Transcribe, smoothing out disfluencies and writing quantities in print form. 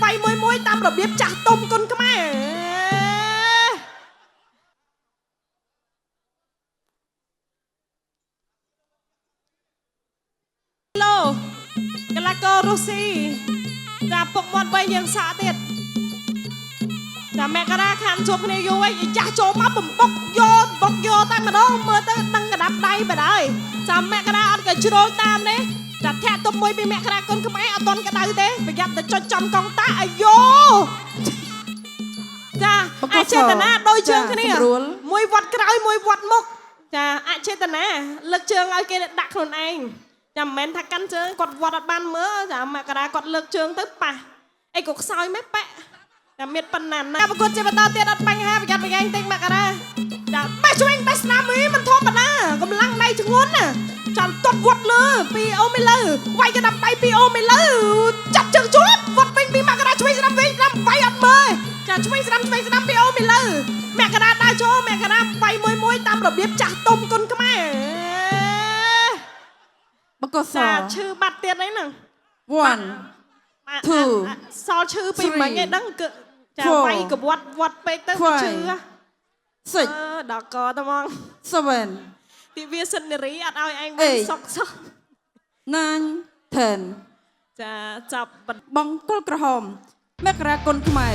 វាយមួយមួយតាមរបៀបចាស់ទុំគុនខ្មែរឡូកីឡាកររុស្ស៊ីចាពុកមាត់វែងយើងសាកទៀតចាមករាខានជួបគ្នាយូរហើយចាស់ចូលមកបំបុកយកបុកយកតែម្ដងមើលទៅដឹងកដាប់ដៃបាត់ហើយចាមករាអត់ក៏ជ្រុលតាមទេចាធាក់ទុំមួយពីមករាគុនខ្មែរអត់តន់ក្តៅទេប្រយ័ត្នតែចុចចំកងតាអាយ៉ូចាអចេតនាដូចជើងគ្នាមួយវត្តក្រោយមួយវត្តមុខចាអចេតនាលើកជើងឲ្យគេដាក់ខ្លួនឯង ចាំមិនមែនថាកាន់ជើងគាត់វត្តអត់បានមើលចាមករាគាត់លើកជើងទៅប៉ះអីក៏ខ្សោយម៉េចប៉ែចាំមានប៉ុណ្ណាណាប្រកួតជាបន្តទៀតអត់បញ្ហាប្រយ័ត្នប្រយែងតិចមករាចាបេះឆ្វេងបេះស្នាមអីមិនធម្មតាកម្លាំងដៃធ្ងន់ណាចាំទាត់វត្តលើពីអូមីលើវាយកណ្ដាប់ដៃពីអូមីលើចាប់ជើងជាប់វត្តវិញពីមករាឆ្វេងស្ដាំវិញស្ដាំវាយអត់មើលចាឆ្វេងស្ដាំឆ្វេងស្ដាំពីអូមីលើមករាដើរចូលមករាវាយមួយមួយតាមរបៀបចាស់ទុំគុនខ្មែរ បង្គោលស ចាឈឺបាត់ទៀតអីហ្នឹង 1 Two, សល់ឈឺពីមិញឯងដឹងគឺចា four, វាយកវត្តវត្តពេកទៅវា five, ឈឺហ៎ 6 អឺដល់កទៅហ្មង 7 ទិវាសិទ្ធិនារីអត់ឲ្យឯងវិញ Eight. សុកសោះ 9 10 ចាចាប់ បង្គោលក្រហមមករាគុនខ្មែរ